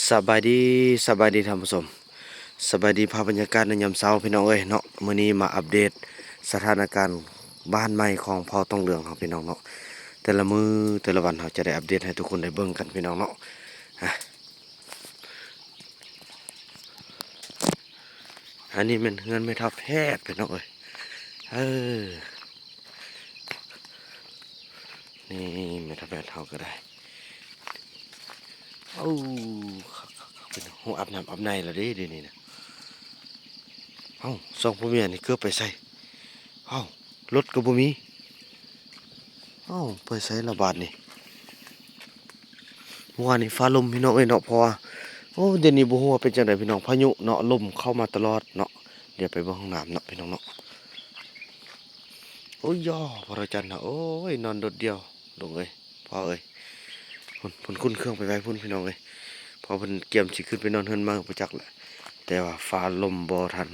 ສະບາຍດີ ສະບາຍດີທ່ານຜູ້ຊົມ ສະບາຍດີພາບບັນຍາກາດໃນຍາມເຊົ້າພີ່ນ້ອງເອີຍເນາະ. ມື້ນີ້ມາອັບເດດສະຖານະການບ້ານໃໝ່ຂອງເຜົ່າຕອງເຫຼືອງເຮົາພີ່ນ້ອງເນາະ. ແຕ່ລະມື້ແຕ່ລະວັນເຮົາຈະໄດ້ອັບເດດໃຫ້ທຸກຄົນໄດ້ເບິ່ງກັນພີ່ນ້ອງເນາະ. ອາ ອັນນີ້ແມ່ນເຮືອນແມ່ເຖົ້າແພດພີ່ນ້ອງເອີຍ. ເອີ ນີ້ແມ່ເຖົ້າແພດເຮົາກໍໄດ້. ໂອ້ ຄັກໆໆ ເປັນ ໂອ້ ອາບນ້ຳອາບໃນແລ້ວເດ້ ດຽວນີ້ນະ. ເອົ້າ ສອງຜົວເມຍນີ້ເກືອບໄປໃສ? ເອົ້າ ລົດກໍບໍ່ມີ. ເອົ້າ ໄປໃສລະບາດນີ້? ເມື່ອວານນີ້ຟ້າລົມພີ່ນ້ອງເອີຍເນາະ ເພາະວ່າ ໂອ້ ດຽວນີ້ບໍ່ຮູ້ວ່າເປັນຈັ່ງໃດພີ່ນ້ອງ ພາຍຸເນາະ ລົມເຂົ້າມາຕະຫຼອດເນາະ. ດຽວໄປເບິ່ງຫ້ອງນ້ຳເນາະພີ່ນ້ອງເນາະ. ໂອ້ຍ ພໍ່ລາວຈັນນະ ໂອ້ຍ ນອນໂດດດ່ຽວ ລຸງເອີຍ ພໍ່ເອີຍ. ພຸ້ນ ເພິ່ນຂຸ້ນເຄື່ອງໄປໄວ້ພຸ້ນພີ່ນ້ອງເອີຍ ເພາະເພິ່ນກຽມຊິຂຶ້ນໄປນອນເຮືອນໃໝ່ບໍ່ຈັກແຫຼະ ແຕ່ວ່າຟ້າລົມບໍ່ທັນ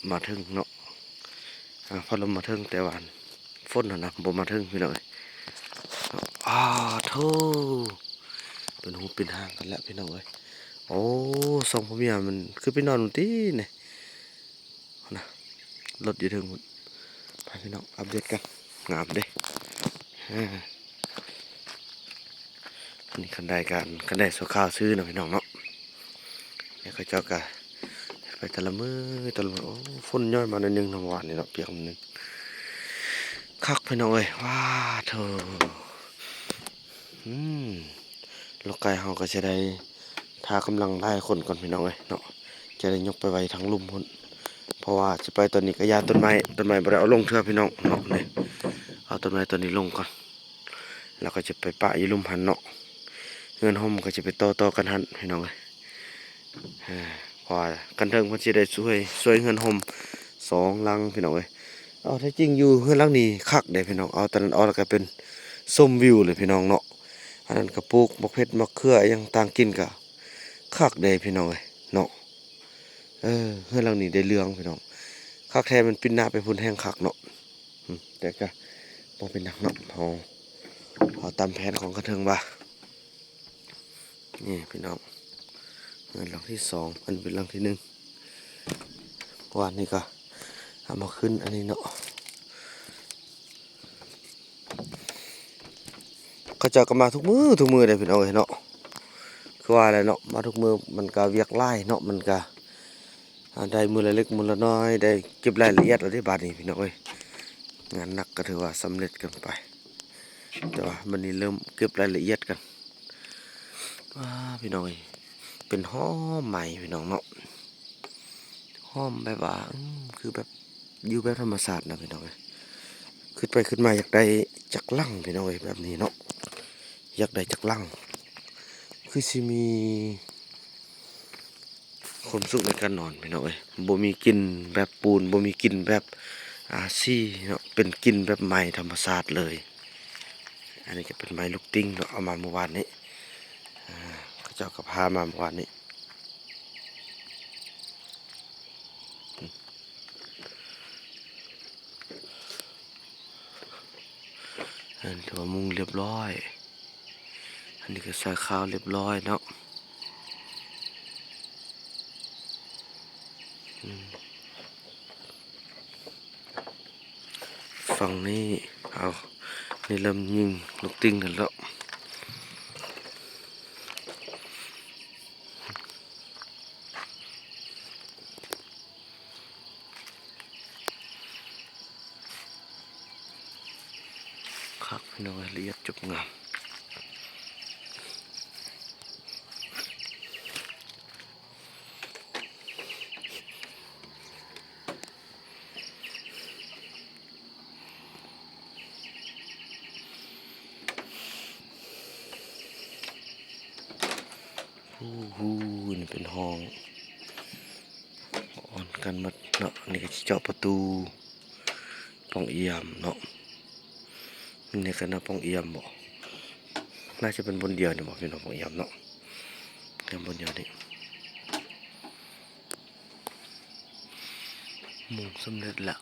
ມາເຖິງເນາະ. ອາ ຟ້າລົມມາເຖິງ ແຕ່ວ່າຝົນຫັ້ນນະບໍ່ມາເຖິງພີ່ນ້ອງເອີຍ. ອາໂທ້ ເປັນຮູບເປັນຮ່າງກັນແລ້ວພີ່ນ້ອງເອີຍ. ໂອ້ ສອງຜົວເມຍມັນຄືໄປນອນພຸ້ນຕິນີ້. ນະ ລົດຢູ່ເທິງພຸ້ນ. ໄປພີ່ນ້ອງ ອັບເດດກັນ ງາມເດ້. ອາ ອັນນີ້ຄັນໄດການ ຄັນໄດຊົ່ວຄາວຊື່ເນາະພີ່ນ້ອງເນາະ. ແລ້ວເຂົາເຈົ້າກະໄປແຕ່ລະມື້ແຕ່ລະມື້. ໂອ້ ຝົນຍ້ອຍມາໜ້ອຍໜຶ່ງເນາະ ເມື່ອວານນີ້ເນາະ ປຽກໜ້ອຍໜຶ່ງ. ຄັກພີ່ນ້ອງເອີຍ ວ້າໂທ້. ອືມ ລູກໄກ່ເຮົາກໍຊິໄດ້ຖ້າກຳລັງຫຼາຍຄົນກ່ອນພີ່ນ້ອງເອີຍເນາະ ຈະໄດ້ຍົກໄປໄວ້ທາງລຸ່ມພຸ້ນ ເພາະວ່າຊິໄປຕອນນີ້ກໍຢ້ານຕົ້ນໄມ້ ຕົ້ນໄມ້ບໍ່ໄດ້ເອົາລົງເທື່ອພີ່ນ້ອງເນາະ. ນີ້ ເອົາຕົ້ນໄມ້ຕົ້ນນີ້ລົງກ່ອນ ແລ້ວກໍຈະໄປປະຢູ່ລຸ່ມຫັ້ນເນາະ. ເຮືອນຮົ່ມກໍຈະໄປຕໍ່ໆກັນຫັ້ນພີ່ນ້ອງເອີຍ. ເພາະວ່າຄັນເທິງເພິ່ນຊິໄດ້ຊ່ວຍ ຊ່ວຍເຮືອນຮົ່ມສອງຫຼັງພີ່ນ້ອງເອີຍ. ເອົາ ແທ້ຈິງຢູ່ເຮືອນຫຼັງນີ້ຄັກເດ້ພີ່ນ້ອງ ເອົາຕອນນັ້ນອອກແລ້ວກໍເປັນຊົມວິວເລີຍພີ່ນ້ອງເນາະ. ອັນນັ້ນກໍປູກໝາກເຜັດໝາກເຂືອອີ່ຫຍັງຕ່າງກິນກໍຄັກເດ້ພີ່ນ້ອງເອີຍເນາະ. ເອີ ເຮືອນຫຼັງນີ້ໄດ້ເລື່ອງພີ່ນ້ອງ ຄັກແທ້ ມັນປິ່ນໜ້າໄປພຸ້ນແຮ່ງຄັກເນາະ. ອືມ ແຕ່ກໍບໍ່ເປັນຫຍັງເນາະ ເຮົາ ເຮົາຕາມແຜນຂອງຄັນເທິງວ່າ. ນີ້ພີ່ນ້ອງ ເຮືອນຫຼັງທີສອງ ອັນນີ້ເປັນຫຼັງທີໜຶ່ງ. ວານນີ້ກໍເອົາມາຂຶ້ນອັນນີ້ເນາະ. ເຂົາເຈົ້າກໍມາທຸກມື້ ທຸກມື້ເດ້ພີ່ນ້ອງເອີຍເນາະ. ຄືວ່າແຫຼະເນາະ ມາທຸກມື້ມັນກໍວຽກຫຼາຍເນາະ ມັນກໍ ອາ ໄດ້ມື້ລະເລັກມື້ລະນ້ອຍ ໄດ້ເກັບລາຍລະອຽດແລ້ວເດ້ບາດນີ້ພີ່ນ້ອງເອີຍ. ງານໜັກກໍຖືວ່າສຳເລັດກັນໄປ ແຕ່ວ່າບັດນີ້ເລີ່ມເກັບລາຍລະອຽດກັນ. ວ້າ ພີ່ນ້ອງເອີຍ ເປັນຫອມໄໝ້ພີ່ນ້ອງເນາະ ຫອມແບບວ່າ ອືມ ຄືແບບຢູ່ແບບທຳມະຊາດນະພີ່ນ້ອງເອີຍ. ຄິດໄປຄິດມາຢາກໄດ້ຈັກຫຼັງພີ່ນ້ອງເອີຍ ແບບນີ້ເນາະ ຢາກໄດ້ຈັກຫຼັງ ຄືຊິມີ ຄວາມສຸກໃນການນອນພີ່ນ້ອງເອີຍ ບໍ່ມີກິ່ນແບບປູນ ບໍ່ມີກິ່ນແບບ ອາ ສີເນາະ ເປັນກິ່ນແບບໄມ້ທຳມະຊາດເລີຍ. ອັນນີ້ກໍເປັນໄມ້ລູກຕິ່ງເນາະ ເອົາມາມື້ວານນີ້ ອາ ເຂົາເຈົ້າກໍພາມາມື້ວານນີ້. ອັນນີ້ຖືວ່າມຸງລຽບຮ້ອຍ ອັນນີ້ກໍໃສ່ຄາວລຽບຮ້ອຍເນາະ. ອືມ ຝັ່ງນີ້ ເອົາ ນີ້ເລີ່ມຍິງລູກຕິ່ງກັນແລ້ວ. ຄັກພີ່ນ້ອງເອີຍ ລະອຽດຈົບງາມ. ໂອ້ໂຫ ນີ້ເປັນຫ້ອງ ອ່ອນກັນໝົດເນາະ. ນີ້ກໍຊິເຈາະປະຕູປ່ອງອຽມເນາະ. ນີ້ກໍໜ້າປ່ອງອຽມບໍ? ໜ້າຈະເປັນບ່ອນດຽວນີ້ບໍພີ່ນ້ອງ ປ່ອງອຽມເນາະ. ແມ່ນບ່ອນດຽວນີ້. ມຸງສຳເລັດແລ້ວ.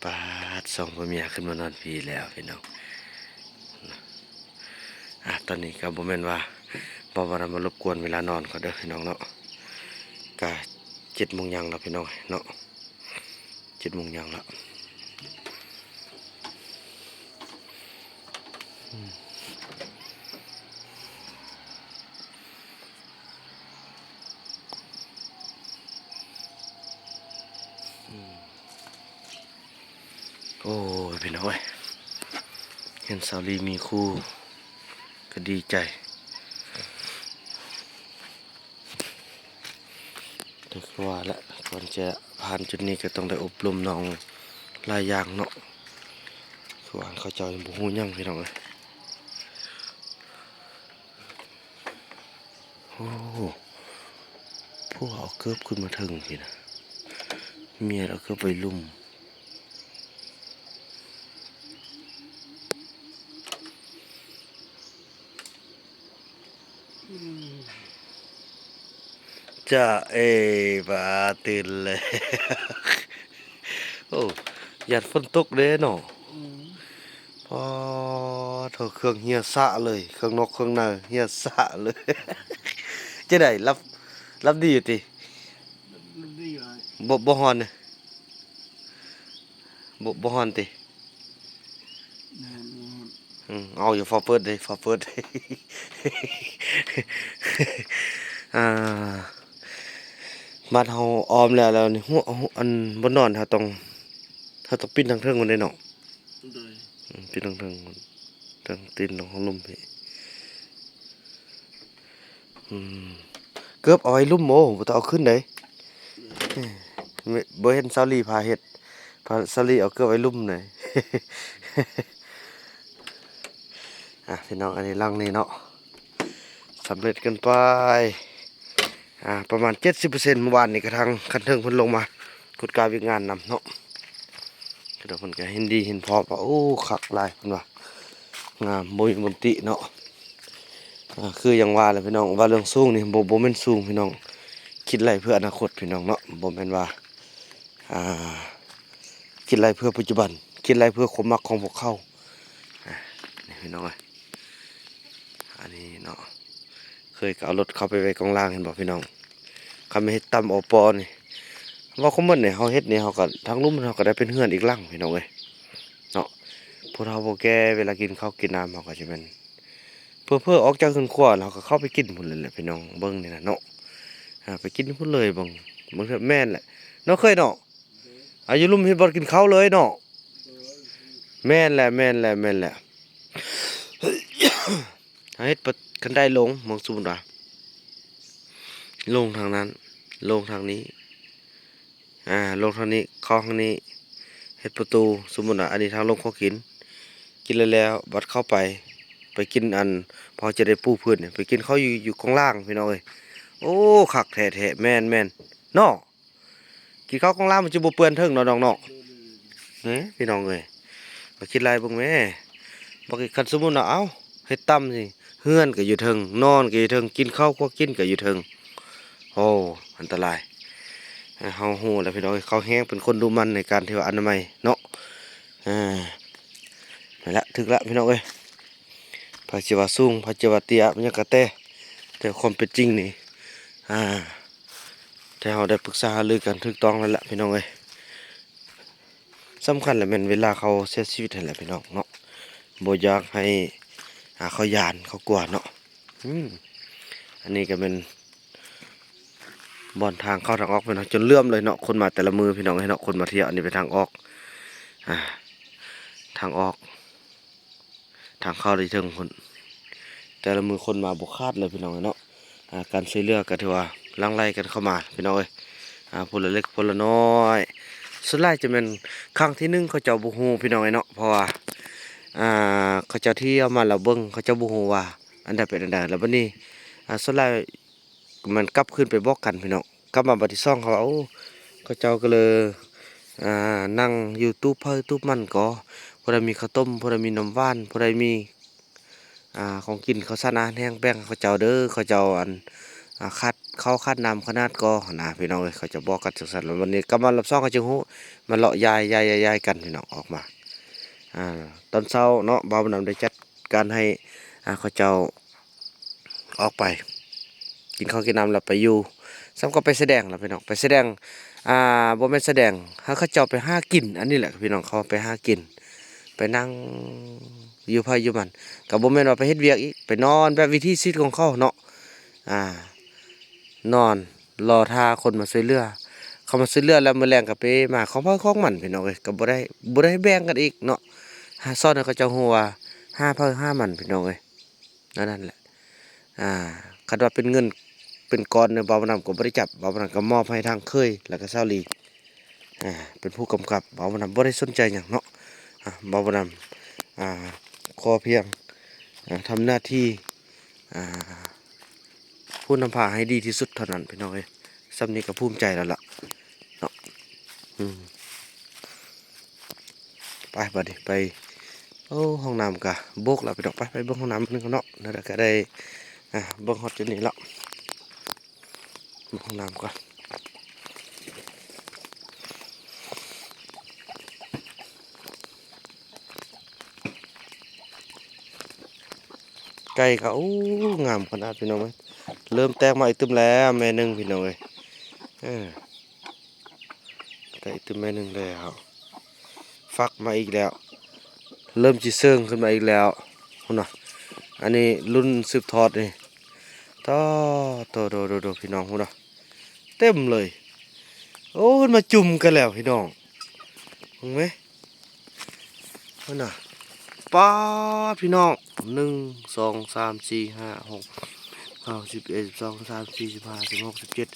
ປາດ ສອງຜົວເມຍຂຶ້ນມານອນພີ້ແລ້ວພີ່ນ້ອງ. ອ່າ ຕອນນີ້ກໍບໍ່ແມ່ນວ່າ ບໍ່ວ່າມາລົບກວນເວລານອນເຂົາເດີພີ່ນ້ອງເນາະ ກະເຈັດໂມງຫຍັງແລ້ວພີ່ນ້ອງເນາະ ເຈັດໂມງຫຍັງແລ້ວ. ໂອ້ຍ ພີ່ນ້ອງເອີຍ ເຫັນສາວລີມີຄູ່ກໍດີໃຈ. ແຕ່ຄືວ່າແຫຼະ ກ່ອນຈະຜ່ານຈຸດນີ້ກໍຕ້ອງໄດ້ອົບຮົມນ້ອງຫຼາຍຢ່າງເນາະ ຄືວ່າເຂົາເຈົ້າຍັງບໍ່ຮູ້ຫຍັງ ພີ່ນ້ອງເອີຍ. ໂອ້ ພວກເອົາເກີບຂຶ້ນມາເທິງພີ້ນະ ເມຍເອົາເກີບໄວ້ລຸ່ມ. ຈະເອ ບາ ຕື່ນແລ້ວ. ໂອ້ ຢ້ານຝົນຕົກເດ້ເນາະ. ອືມ ພໍໂທ ເຄື່ອງເຫື່ອສະເລີຍ ເຄື່ອງນອກເຄື່ອງໃນເຫື່ອສະເລີຍ. ຈັ່ງໃດ ຫຼັບ ຫຼັບດີຢູ່ຕິ? ບໍ່ ບໍ່ຮ້ອນເດ? ບໍ່ ບໍ່ຮ້ອນຕິ? ອືມ ເອົາ ຢ່າຟ້າວເປີດເດ້ ຟ້າວເປີດ. ອ່າ ບາດເຮົາອ້ອມແລ້ວ ແລ້ວນີ້ ຫົວ ອັນ ບ່ອນນອນເຮົາຕ້ອງ ເຮົາຕ້ອງປິ່ນທາງເທິງພຸ້ນເດ້ເນາະ. ໂດຍ ອືມ ປິ່ນທາງເທິງພຸ້ນ ທາງຕີນຂອງລຸ່ມພີ້. ອືມ ເກີບເອົາໄວ້ລຸ່ມ ໂອ້ ບໍ່ຕ້ອງເອົາຂຶ້ນເດ້. ເອີ ບໍ່ເຫັນສາວລີພາເຮັດ ພາສາວລີເອົາເກີບໄວ້ລຸ່ມເດ້. ອ່າ ພີ່ນ້ອງ ອັນນີ້ຫຼັງນີ້ເນາະ ສຳເລັດກັນໄປ ອ່າ ປະມານເຈັດສິບເປີເຊັນ. ມື້ວານນີ້ກະທາງຂັ້ນເທິງເພິ່ນລົງມາຂຸດກາວຽກງານນຳເນາະ ເພິ່ນກະເຫັນດີເຫັນພ້ອມວ່າ ໂອ້ ຄັກຫຼາຍ ເພິ່ນວ່າ ງາມ ບໍ່ມີບ່ອນຕິເນາະ. ອ່າ ຄືຢ່າງວ່າແຫຼະພີ່ນ້ອງ ວ່າເລື່ອງສູງນີ້ ບໍ່ ບໍ່ແມ່ນສູງພີ່ນ້ອງ ຄິດໄລ່ເພື່ອອະນາຄົດພີ່ນ້ອງເນາະ ບໍ່ແມ່ນວ່າ ອ່າ ຄິດໄລ່ເພື່ອປັດຈຸບັນ ຄິດໄລ່ເພື່ອຄວາມມັກຂອງພວກເຂົາ. ອ່າ ນີ້ພີ່ນ້ອງເອີຍ ອັນນີ້ເນາະ ເຄີຍກໍເອົາລົດເຂົ້າໄປໄວ້ກອງລ່າງ ເຫັນບໍ່ພີ່ນ້ອງ? ຄັນແມ່ນເຮັດຕາມ ອປ ນີ້ ເວົ້າຄວາມໝົດນີ້ ເຮົາເຮັດນີ້ ເຮົາກໍ ທາງລຸ່ມເຮົາກໍໄດ້ເປັນເຮືອນອີກຫຼັງພີ່ນ້ອງເອີຍເນາະ. ຜູ້ເຖົ້າຜູ້ແກ່ເວລາກິນເຂົ້າກິນນ້ຳ ເຮົາກໍຈະແມ່ນ ເຜີໆອອກຈາກເຮືອນຄົວແລ້ວ ເຮົາກໍເຂົ້າໄປກິນພຸ້ນແຫຼະພີ່ນ້ອງ ເບິ່ງນີ້ນະເນາະ. ອ່າ ໄປກິນພຸ້ນເລີຍ ເບິ່ງ ເບິ່ງ ແມ່ນແຫຼະເນາະ ເຄີຍເນາະ. ອາ ຢູ່ລຸ່ມເຮັດບ່ອນກິນເຂົ້າເລີຍເນາະ. ແມ່ນແຫຼະ ແມ່ນແຫຼະ ແມ່ນແຫຼະ. ເຮົາເຮັດປະ ຄັນໄດລົງ ເບິ່ງ ສົມມຸດວ່າ ລົງທາງນັ້ນ ລົງທາງນີ້ ອ່າ ລົງທາງນີ້ ເຂົ້າທາງນີ້ ເຮັດປະຕູ ສົມມຸດວ່າ ອັນນີ້ທາງລົງຂອງກິນ ກິນແລ້ວໆ ບັດເຂົ້າໄປ ໄປກິນ ອັນ ເຮົາຈະໄດ້ປູພື້ນ ໄປກິນເຂົ້າຢູ່ ຢູ່ກອງລ່າງ ພີ່ນ້ອງເອີຍ. ໂອ້ ຄັກແທ້ໆ ແມ່ນໆ ເນາະ. ກິນເຂົ້າກອງລ່າງມັນຈະບໍ່ເປື້ອນເທິງເນາະນ້ອງເນາະ. ເອີ ພີ່ນ້ອງເອີຍ ກໍຄິດໄລ່ເບິ່ງແມ້ ບັກ ຄັນສົມມຸດວ່າ ເອົ້າ ເຮັດຕຳນີ້ ເຮືອນກໍຢູ່ເທິງ ນອນກໍຢູ່ເທິງ ກິນເຂົ້າຄົວກິນກໍຢູ່ເທິງ. ໂອ້ ອັນຕະລາຍ. ເຮົາຮູ້ແລ້ວພີ່ນ້ອງເອີຍ ເຂົາແຮງເປັນຄົນດຸໝັ່ນໃນການທີ່ວ່າອະນາໄມເນາະ. ເອີ ນັ້ນແຫຼະ ຖືກລະພີ່ນ້ອງເອີຍ. ໃຜຊິວ່າສູງ ໃຜຊິວ່າເຕ້ຍ ມັນຫຍັງກະແຕ່ ແຕ່ຄວາມເປັນຈິງນີ້ ອ່າ ແຕ່ເຮົາໄດ້ປຶກສາຫາລືກັນຖືກຕ້ອງແລ້ວແຫຼະພີ່ນ້ອງເອີຍ. ສຳຄັນລະແມ່ນເວລາເຂົາເສຍຊີວິດຫັ້ນແຫຼະພີ່ນ້ອງເນາະ ບໍ່ຢາກໃຫ້ ອ່າ ເຂົາຢ້ານເຂົາກົວເນາະ. ອືມ ອັນນີ້ກະແມ່ນບ່ອນທາງເຂົ້າທາງອອກພີ່ນ້ອງ ຈົນເຫຼື້ອມເລີຍເນາະ ຄົນມາແຕ່ລະມື້ພີ່ນ້ອງເອີຍເນາະ. ຄົນມາທ່ຽວ ອັນນີ້ເປັນທາງອອກ ອ່າ ທາງອອກ ທາງເຂົ້າໄດ້ເຖິງພຸ້ນ ແຕ່ລະມື້ຄົນມາບໍ່ຂາດເລີຍພີ່ນ້ອງເອີຍເນາະ. ອ່າ ການຊ່ວຍເຫຼືອກໍຖືວ່າຫຼັ່ງໄຫຼກັນເຂົ້າມາພີ່ນ້ອງເອີຍ ອ່າ ຜູ້ລະເລັກຜູ້ລະນ້ອຍ. ສ່ວນຫຼາຍຈະແມ່ນຄັ້ງທີໜຶ່ງເຂົາເຈົ້າບໍ່ຮູ້ພີ່ນ້ອງເອີຍເນາະ ເພາະວ່າ ອ່າ ເຂົາເຈົ້າທ່ຽວມາແລ້ວເບິ່ງ ເຂົາເຈົ້າບໍ່ຮູ້ວ່າອັນໃດເປັນອັນໃດ. ແລ້ວບັດນີ້ ອ່າ ສ່ວນຫຼາຍ ມັນກັບຄືນໄປບອກກັນພີ່ນ້ອງ ກັບມາບາດທີສອງ ເຂົາວ່າ ໂອ້ ເຂົາເຈົ້າກໍເລີຍ ອ່າ ນັ່ງຢູ່ຕູບໃຜຕູບມັນກໍ ຜູ້ໃດມີເຂົ້າຕົ້ມ ຜູ້ໃດມີນ້ຳຫວານ ຜູ້ໃດມີ ອ່າ ຂອງກິນ ເຂົ້າສານອາຫານແຫ້ງ ແບ່ງໃຫ້ເຂົາເຈົ້າເດີ ເຂົາເຈົ້າ ອັນ ອ່າ ຂາດເຂົ້າຂາດນ້ຳຂະໜາດກໍຫັ້ນນະ ພີ່ນ້ອງເອີຍ ເຂົາເຈົ້າບອກກັນຈັ່ງຊັ້ນ. ແລ້ວວັນນີ້ກັບມາລອບສອງ ເຂົາຈຶ່ງຮູ້ ມາເລາະຢາຍ ຢາຍ ຢາຍ ຢາຍກັນພີ່ນ້ອງ ອອກມາ ອ່າ ຕອນເຊົ້າເນາະ ບ່າວບຸນນຳໄດ້ຈັດ ການໃຫ້ ອ່າ ເຂົາເຈົ້າອອກໄປກິນເຂົ້າກິນນ້ຳ ແລ້ວໄປຢູ່ ສ່ຳກໍໄປສະແດງລະພີ່ນ້ອງ ໄປສະແດງ ອ່າ ບໍ່ແມ່ນສະແດງ ໃຫ້ເຂົາເຈົ້າໄປຫາກິນ ອັນນີ້ແຫຼະພີ່ນ້ອງ ເຂົາໄປຫາກິນ ໄປນັ່ງຢູ່ໃຜຢູ່ມັນ ກໍບໍ່ແມ່ນວ່າໄປເຮັດວຽກອີກ ໄປນອນແບບວິຖີຊີວິດຂອງເຂົາເນາະ ອ່າ ນອນລໍຖ້າຄົນມາຊ່ວຍເຫຼືອ ເຂົາມາຊ່ວຍເຫຼືອແລ້ວ ມື້ແລງກໍໄປມາຂອງໃຜຂອງມັນພີ່ນ້ອງເອີຍ ກໍບໍ່ໄດ້ ບໍ່ໄດ້ແບ່ງກັນອີກເນາະ ສອນໃຫ້ເຂົາເຈົ້າຮູ້ວ່າຫາໃຜຫາມັນພີ່ນ້ອງເອີຍ ອັນນັ້ນແຫຼະ ອ່າ ຄັນວ່າເປັນເງິນເປັນກ້ອນນີ້ ບ່າວບຸນນຳກໍບໍ່ໄດ້ຈັບ ບ່າວບຸນນຳກໍມອບໃຫ້ທາງເຂີຍ ແລ້ວກໍສາວລີ ອ່າ ເປັນຜູ້ກຳກັບ ບ່າວບຸນນຳບໍ່ໄດ້ສົນໃຈຫຍັງເນາະ ອ່າ ບ່າວບຸນນຳ ອ່າ ຂໍພຽງ ອ່າ ທຳໜ້າທີ່ ອ່າ ຜູ້ນຳພາໃຫ້ດີທີ່ສຸດເທົ່ານັ້ນພີ່ນ້ອງເອີຍ ສ່ຳນີ້ກໍພູມໃຈແລ້ວລະເນາະ ອືມ ໄປບາດນີ້ໄປ ໂອ້ ຫ້ອງນ້ຳກະບົກແລ້ວພີ່ນ້ອງ ໄປ ໄປເບິ່ງຫ້ອງນ້ຳໜຶ່ງເນາະ ແລ້ວກໍໄດ້ ອ່າ ເບິ່ງຮອດຈຸດນີ້ແລ້ວ ເບິ່ງຫ້ອງນ້ຳກ່ອນ ໄກ່ກໍ ໂອ້ ງາມຂະໜາດພີ່ນ້ອງເອີຍ ເລີ່ມແຕກມາອີກຕື່ມແລ້ວ ແມ່ໜຶ່ງພີ່ນ້ອງເອີຍ ເອີ ໄດ້ອີກຕື່ມແມ່ໜຶ່ງແລ້ວ ຟັກມາອີກແລ້ວ ເລີ່ມຊິເຊິ່ງຂຶ້ນມາອີກແລ້ວ ພຸ້ນນະ ອັນນີ້ລຸ້ນສືບທອດນີ້ ຕາ ໂຕ ໂດ ໂດ ໂດ ພີ່ນ້ອງ ພຸ້ນນະ ເຕັມເລີຍ ໂອ້ ເພິ່ນມາຈຸ່ມກັນແລ້ວພີ່ນ້ອງ ເບິ່ງແມ ພຸ້ນນະ ປາດ ພີ່ນ້ອງ ໜຶ່ງ ສອງ ສາມ ສີ່ ຫ້າ ຫົກ ເກົ້າ ສິບ ສິບເອັດ ສິບສອງ ສິບສາມ ສິບສີ່ ສິບຫ້າ ສິບຫົກ ສິບເຈັດ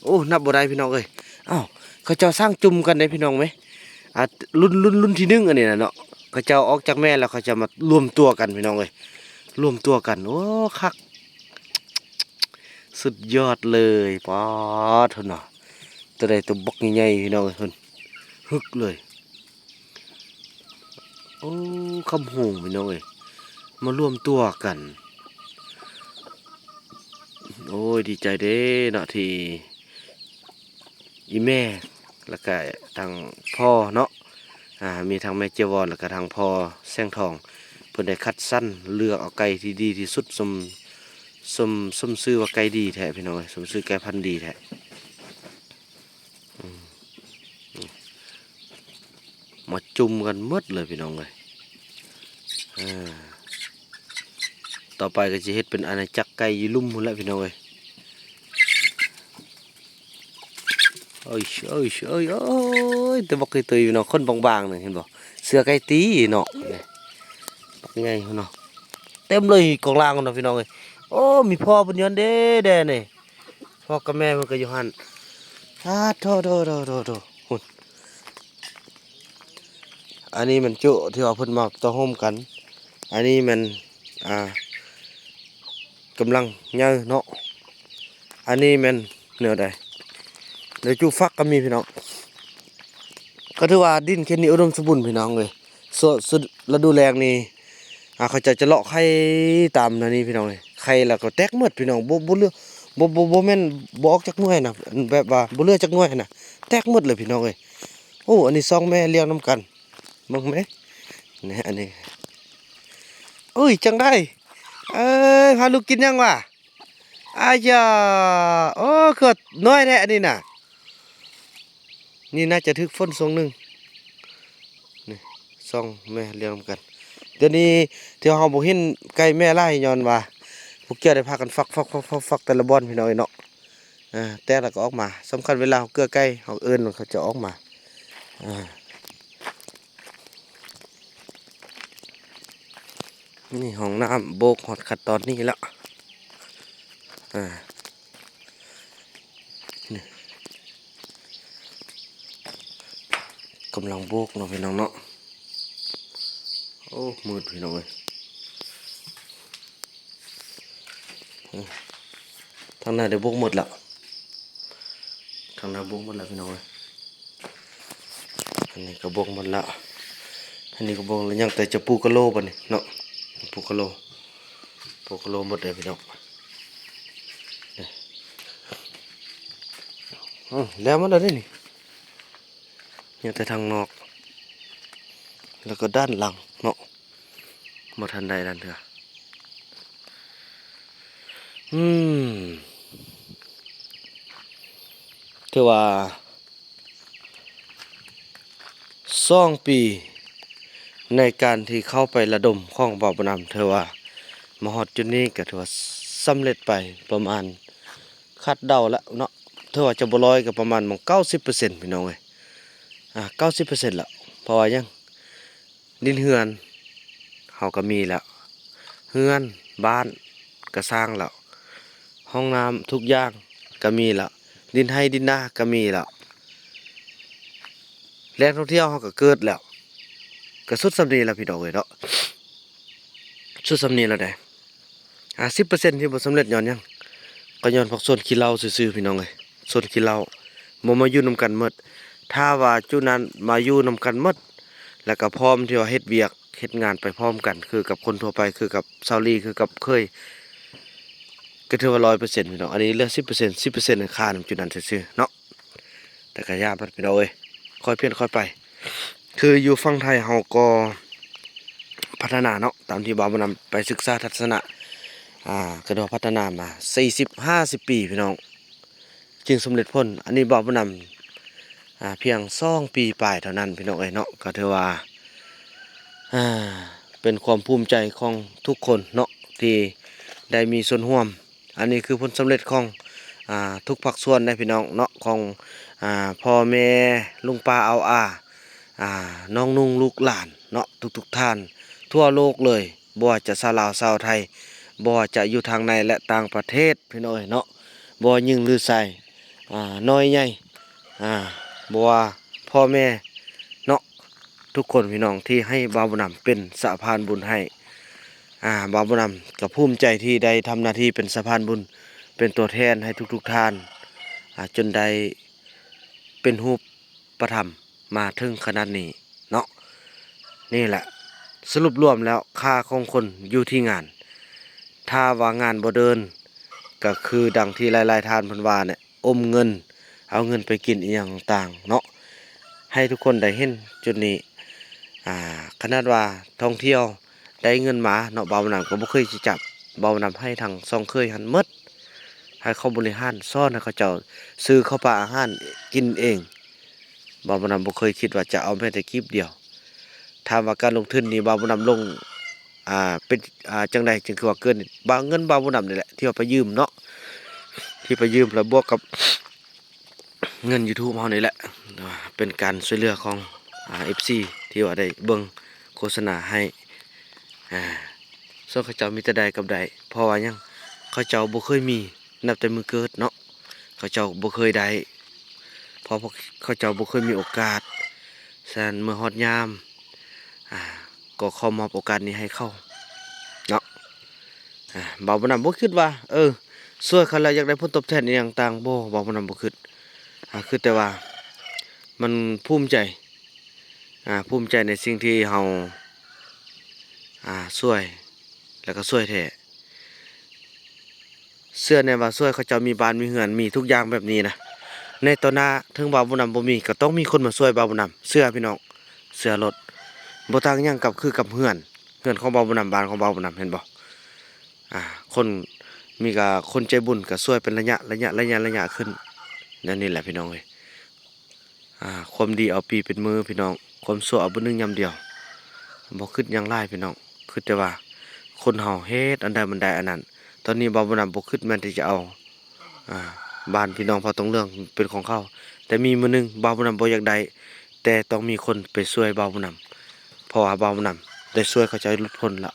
ໂອ້ ນັບບໍ່ໄດ້ພີ່ນ້ອງເອີຍ ອ້າວ ເຂົາເຈົ້າສ້າງຈຸ່ມກັນເດ້ພີ່ນ້ອງເອີຍ ອ່າ ລຸ້ນ ລຸ້ນ ລຸ້ນທີໜຶ່ງອັນນີ້ນະເນາະ ເຂົາເຈົ້າອອກຈາກແມ່ແລ້ວ ເຂົາເຈົ້າມາລວມຕົວກັນພີ່ນ້ອງເອີຍ ລວມຕົວກັນ ໂອ້ ຄັກ ສຸດຍອດເລີຍ ປາດ ພຸ້ນນະ ໂຕໃດໂຕບັກໃຫຍ່ໆ ພີ່ນ້ອງເອີຍ ພຸ້ນ ຮຶກເລີຍ ໂອ້ ຄຳໂຮງພີ່ນ້ອງເອີຍ ມາລວມຕົວກັນ ໂອ້ຍ ດີໃຈເດ້ເນາະ ທີ່ອີ່ແມ່ ແລ້ວກະທັງພໍ່ເນາະ ອ່າ ມີທັງແມ່ເຈຍວອນ ແລ້ວກະທັງພໍ່ແສງທອງ ເພິ່ນໄດ້ຄັດສັນເລືອກເອົາໄກ່ທີ່ດີທີ່ສຸດ ສົມ ສົມ ສົມຊື່ວ່າໄກ່ດີແທ້ພີ່ນ້ອງເອີຍ ສົມຊື່ໄກ່ພັນດີແທ້ ອືມ ອືມ ມາຈຸ່ມກັນໝົດເລີຍພີ່ນ້ອງເອີຍ ເອີ ຕໍ່ໄປກໍຊິເຮັດເປັນອານາຈັກໄກ່ຢູ່ລຸ່ມພຸ້ນແຫຼະພີ່ນ້ອງເອີຍ ໂອ້ຍ ໂອ້ຍ ໂອ້ຍ ໂອ້ຍ ແຕ່ບັກໄກ່ຕຸ້ຍພີ່ນ້ອງ ຄົນບາງໆ ໜຶ່ງ ເຫັນບໍ່ ເສືອໄກ່ຕີເນາະ ບັກໃຫຍ່ພຸ້ນເນາະ ເຕັມເລີຍກອງລ່າງພຸ້ນເນາະ ພີ່ນ້ອງເອີຍ ໂອ້ ມີພໍ່ເພິ່ນຢູ່ຫັ້ນເດ້ແດ່ນີ້ ພໍ່ກັບແມ່ເພິ່ນກໍຢູ່ຫັ້ນ ປາດໂທ້ ໂທ້ ໂທ້ ໂທ້ ໂທ້ ພຸ້ນ ອັນນີ້ແມ່ນຈຸທີ່ວ່າເພິ່ນມາເຕົ້າໂຮມກັນ ອັນນີ້ແມ່ນ ອ່າ ກຳລັງໃຫຍ່ເນາະ ອັນນີ້ແມ່ນແນວໃດ ແລ້ວຈຸຝັກກໍມີພີ່ນ້ອງ ກໍຖືວ່າດິນເຂດນີ້ອຸດົມສົມບູນພີ່ນ້ອງເອີຍ ສ- ລະດູແລ້ງນີ້ ອ່າ ເຂົາເຈົ້າຈະເລາະໄຂ່ຕາມແນວນີ້ພີ່ນ້ອງເອີຍ ໄຂ່ແລ້ວກໍແຕກໝົດພີ່ນ້ອງ ບໍ່ ບໍ່ເຫຼືອ ບໍ່ ບໍ່ ບໍ່ແມ່ນບໍ່ອອກຈັກໜ່ວຍນະ ແບບວ່າບໍ່ເຫຼືອຈັກໜ່ວຍນະ ແຕກໝົດເລີຍພີ່ນ້ອງເອີຍ ໂອ້ ອັນນີ້ສອງແມ່ລ້ຽງນຳກັນ ເບິ່ງແມ ນີ້ ອັນນີ້ ໂອ້ຍ ຈັ່ງໃດ ເອີຍ ພາລູກກິນຫຍັງວະ ອາຢາ ໂອ້ ເຂືອນ້ອຍແທ້ອັນນີ້ນະ ນີ້ໜ້າຈະຖືກຝົນຊ່ວງໜຶ່ງ ນີ້ສອງແມ່ລ້ຽງນຳກັນ ດຽວນີ້ທີ່ເຮົາບໍ່ເຫັນໄກ່ແມ່ຫຼາຍ ຍ້ອນວ່າພວກເຈົ້າໄດ້ພາກັນຟັກໆໆໆ ແຕ່ລະບ່ອນພີ່ນ້ອງເອີຍເນາະ ເອີ ແຕ່ລະກໍອອກມາ ສຳຄັນເວລາເຮົາເກືອໄກ່ ເຮົາເອີ້ນມັນ ເຂົາຈະອອກມາ ເອີ ນີ້ຫ້ອງນ້ຳ ໂບກຮອດຂັ້ນຕອນນີ້ແລ້ວ ອ່າ ນີ້ ກຳລັງໂບກເນາະພີ່ນ້ອງເນາະ ໂອ້ ມືດພີ່ນ້ອງເອີຍ ທາງໜ້າໄດ້ໂບກໝົດແລ້ວ ທາງໜ້າໂບກໝົດແລ້ວພີ່ນ້ອງເອີຍ ອັນນີ້ກໍໂບກໝົດແລ້ວ ອັນນີ້ກໍໂບກແລ້ວ ຍັງແຕ່ຈະປູກະໂຫຼບັດນີ້ເນາະ ປູກະໂຫຼ ປູກະໂຫຼໝົດເລີຍພີ່ນ້ອງ ນີ້ ເອີ ແລ້ວໝົດແລ້ວເດ້ນີ້ ຍັງແຕ່ທາງນອກ ແລ້ວກໍດ້ານຫຼັງເນາະ ບໍ່ທັນໄດ້ນັ້ນເທື່ອ ອືມ ຖືວ່າສອງປີໃນການທີ່ເຂົ້າໄປລະດົມຂອງບ່າວບຸນນຳ ຖືວ່າມາຮອດຈຸດນີ້ກໍຖືວ່າສຳເລັດໄປປະມານ ຄາດເດົາລະເນາະ ຖືວ່າຈະບໍ່ຮ້ອຍກໍປະມານໝ່ອງເກົ້າສິບເປີເຊັນ ພີ່ນ້ອງເອີຍ ອາ ເກົ້າສິບເປີເຊັນລະ ເພາະວ່າຫຍັງ ດິນເຮືອນເຮົາກໍມີແລ້ວ ເຮືອນບ້ານກໍສ້າງແລ້ວ ຫ້ອງນ້ຳທຸກຢ່າງກໍມີແລ້ວ ດິນໄຮ່ດິນນາກໍມີແລ້ວ ແຫຼ່ງທ່ອງທ່ຽວເຮົາກໍເກີດແລ້ວ ກໍສຸດສ່ຳນີ້ລະ ພີ່ນ້ອງເອີຍເນາະ ສຸດສ່ຳນີ້ລະເດ້. ອາ ສິບເປີເຊັນທີ່ບໍ່ສຳເລັດຍ້ອນຫຍັງ? ກໍຍ້ອນພວກຊົນຂີ້ເຫຼົ້າຊື່ໆ ພີ່ນ້ອງເອີຍ ຊົນຂີ້ເຫຼົ້າບໍ່ມາຢູ່ນຳກັນໝົດ. ຖ້າວ່າຈຸນັ້ນມາຢູ່ນຳກັນໝົດ ແລ້ວກໍພ້ອມທີ່ວ່າເຮັດວຽກເຮັດງານໄປພ້ອມກັນ ຄືກັບຄົນທົ່ວໄປ ຄືກັບຊາວລີ ຄືກັບເຄີຍ ກໍຖືວ່າຮ້ອຍເປີເຊັນ ພີ່ນ້ອງ. ອັນນີ້ເຫຼືອສິບເປີເຊັນ ສິບເປີເຊັນ ຄານຳຈຸນັ້ນຊື່ໆເນາະ. ແຕ່ກະຢ່າ ພີ່ນ້ອງເອີຍ ຄ່ອຍເປັນຄ່ອຍໄປ ຄືຢູ່ຝັ່ງໄທເຮົາກໍພັດທະນາເນາະ ຕາມທີ່ບ່າວບຸນນຳໄປສຶກສາທັດສະນະ ອາ ກະຖືວ່າພັດທະນາມາສີ່ສິບຫ້າສິບປີ ພີ່ນ້ອງ ຈຶ່ງສຳເລັດຜົນ. ອັນນີ້ບ່າວບຸນນຳ ອາ ພຽງສອງປີປາຍເທົ່ານັ້ນ ພີ່ນ້ອງເອີຍເນາະ ກໍຖືວ່າ ອາ ເປັນຄວາມພູມໃຈຂອງທຸກຄົນເນາະ ທີ່ໄດ້ມີສ່ວນຮ່ວມ. ອັນນີ້ຄືຜົນສຳເລັດຂອງ ອາ ທຸກພາກສ່ວນເດ້ ພີ່ນ້ອງເນາະ ຂອງ ອາ ພໍ່ແມ່ ລຸງປ້າອາວອາ ອາ ນ້ອງນຸ່ງ ລູກຫຼານເນາະ ທຸກໆທ່ານ ທົ່ວໂລກເລີຍ ບໍ່ວ່າຈະຊາວລາວຊາວໄທ ບໍ່ວ່າຈະຢູ່ທາງໃນ ແລະ ຕ່າງປະເທດ ພີ່ນ້ອງເອີຍເນາະ ບໍ່ວ່າຍິງຫຼືຊາຍ ອາ ນ້ອຍໃຫຍ່ ອາ ບໍ່ວ່າພໍ່ແມ່ເນາະ ທຸກຄົນ ພີ່ນ້ອງ ທີ່ໃຫ້ບ່າວບຸນນຳເປັນສະພານບຸນໃຫ້ ອາ ບ່າວບຸນນຳກໍພູມໃຈທີ່ໄດ້ທຳໜ້າທີ່ເປັນສະພານບຸນ ເປັນຕົວແທນໃຫ້ທຸກໆທ່ານ ອາ ຈົນໄດ້ເປັນຮູບປະທຳມາເຖິງຂະໜາດນີ້ເນາະ. ນີ້ແຫຼະ ສະຫຼຸບລວມແລ້ວ ຄ່າຂອງຄົນຢູ່ທີ່ງານ ຖ້າວ່າງານບໍ່ເດີນ ກໍຄືດັ່ງທີ່ຫຼາຍໆທ່ານເພິ່ນວ່າແຫຼະ ອົມເງິນ ເອົາເງິນໄປກິນອີ່ຫຍັງຕ່າງໆເນາະ ໃຫ້ທຸກຄົນໄດ້ເຫັນຈຸດນີ້. ອາ ຂະໜາດວ່າທ່ອງທ່ຽວໄດ້ເງິນມາເນາະ ບ່າວບຸນນຳກໍບໍ່ເຄີຍຊິຈັບ ບ່າວບຸນນຳໃຫ້ທັງສອງເຂີຍຫັ້ນໝົດ ໃຫ້ເຂົາບໍລິຫານ ສອນໃຫ້ເຂົາເຈົ້າຊື້ເຂົ້າປາອາຫານກິນເອງ. ບ່າວບຸນນຳບໍ່ເຄີຍຄິດວ່າຈະເອົາແມ້ແຕ່ກີບດຽວ. ຖາມວ່າການລົງທຶນນີ້ ບ່າວບຸນນຳລົງ ອ່າ ເປັນ ອ່າ ຈັ່ງໃດຈຶ່ງຄືວ່າເກີນ? ບ່າວ ເງິນບ່າວບຸນນຳນີ້ແຫຼະ ທີ່ວ່າໄປຢືມເນາະ ທີ່ໄປຢືມ ແລ້ວບວກກັບເງິນຢູທູບເຮົານີ້ແຫຼະ ເປັນການຊ່ວຍເຫຼືອຂອງ ອ່າ ເອັຟຊີ ທີ່ວ່າໄດ້ເບິ່ງໂຄສະນາໃຫ້. ອ່າ ສ່ວນເຂົາເຈົ້າມີແຕ່ໄດ້ກັບໄດ້ ເພາະວ່າຫຍັງ? ເຂົາເຈົ້າບໍ່ເຄີຍມີ ນັບແຕ່ມື້ເກີດເນາະ ເຂົາເຈົ້າບໍ່ເຄີຍໄດ້ ເພາະພວກເຂົາເຈົ້າບໍ່ເຄີຍມີໂອກາດ. ສະນັ້ນເມື່ອຮອດຍາມ ອາ ກໍຂໍມອບໂອກາດນີ້ໃຫ້ເຂົາເນາະ. ອາ ບ່າວບຸນນຳບໍ່ຄິດວ່າ ເອີ ຊ່ວຍເຂົາແລ້ວຢາກໄດ້ຜົນຕອບແທນອີ່ຫຍັງຕ່າງ ບໍ່ ບ່າວບຸນນຳບໍ່ຄິດ. ອາ ຄິດແຕ່ວ່າມັນພູມໃຈ ອາ ພູມໃຈໃນສິ່ງທີ່ເຮົາ ອາ ຊ່ວຍ ແລ້ວກໍຊ່ວຍແທ້. ເຊື່ອແນ່ວ່າຊ່ວຍເຂົາເຈົ້າມີບ້ານມີເຮືອນ ມີທຸກຢ່າງແບບນີ້ນະ ໃນຕໍ່ໜ້າເຖິງບ່າວບຸນນຳບໍ່ມີ ກໍຕ້ອງມີຄົນມາຊ່ວຍບ່າວບຸນນຳ ເຊື່ອພີ່ນ້ອງ ເຊື່ອໂລດ. ບໍ່ຕ່າງຫຍັງກັບ ຄືກັບເຮືອນ ເຮືອນຂອງບ່າວບຸນນຳ ບ້ານຂອງບ່າວບຸນນຳ ເຫັນບໍ່? ອາ ຄົນ ມີກະຄົນໃຈບຸນກໍຊ່ວຍເປັນໄລຍະ ໄລຍະ ໄລຍະ ໄລຍະຂຶ້ນ. ແນວນີ້ແຫຼະພີ່ນ້ອງເອີຍ. ອາ ຄວາມດີເອົາປີເປັນມື້ພີ່ນ້ອງ ຄວາມຊົ່ວເອົາມື້ໜຶ່ງຍາມດຽວ. ບໍ່ຄິດຫຍັງຫຼາຍພີ່ນ້ອງ ຄິດແຕ່ວ່າຄົນເຮົາເຮັດອັນໃດມັນໄດ້ອັນນັ້ນ. ຕອນນີ້ບ່າວບຸນນຳບໍ່ຄິດແມ່ນທີ່ຈະເອົາ ອາ ບ້ານພີ່ນ້ອງເຜົ່າຕົງເຫຼືອງເປັນຂອງເຂົາ ແຕ່ມີມື້ໜຶ່ງບ່າວບຸນນຳບໍ່ຢາກໄດ້ ແຕ່ຕ້ອງມີຄົນໄປຊ່ວຍບ່າວບຸນນຳ ເພາະວ່າບ່າວບຸນນຳໄດ້ຊ່ວຍເຂົາເຈົ້າຫຼຸດພົ້ນລະ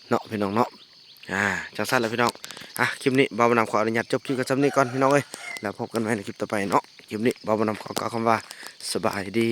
ເນາະ ພີ່ນ້ອງເນາະ. ອາ ຈັ່ງຊັ້ນລະພີ່ນ້ອງ. ອາ ຄລິບນີ້ບ່າວບຸນນຳຂໍອະນຸຍາດຈົບຄລິບກັນສ່ຳນີ້ກ່ອນພີ່ນ້ອງເອີຍ ແລ້ວພົບກັນໃໝ່ໃນຄລິບຕໍ່ໄປເນາະ. ຄລິບນີ້ບ່າວບຸນນຳຂໍກ່າວຄຳວ່າ ສະບາຍດີ.